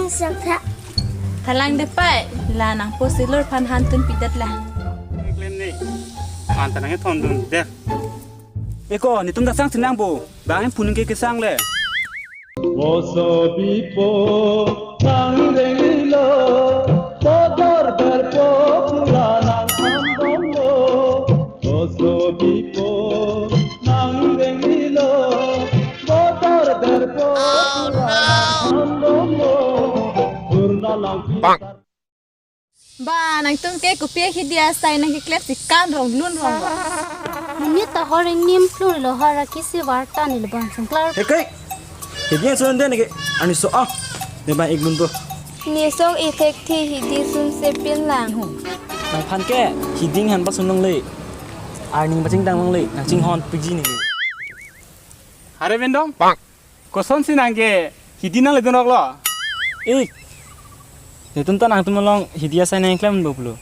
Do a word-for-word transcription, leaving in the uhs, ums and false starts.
Sang tha. Thalang de pai, la nangpo silur aphan hantun pidet la. Klem ni. Anta nangkethondun de. Eko, netum dak sang sinang bo. Bang em puning ke kesang le. Boso bipo nang rengilo, bodor berpo pula nang ambonglo. Boso bipo nang rengilo, bodor berpo pula nang ambonglo. Purna lang Bang. Ba, nangtum ke kopi ahidi asai nangkeklem si kan rong lun rong ba. Monit ta hor ingnim plur lo, hor akisi warta ni lo bang sangklar. Hekai. Hidi ason den ke. Ani so ah. Ne bang iklun to. Nisong ithek thi hidi sunse pin lang. Nangphan ke hiding han pasun longle. Arning pachingtang longle. Nangchinghon piji ni. Are bendong. Bang. Kosonsi nangke hidi nangledun rok lo? Eh, netum ta nangtum along hidi asai nangklem bo pulo.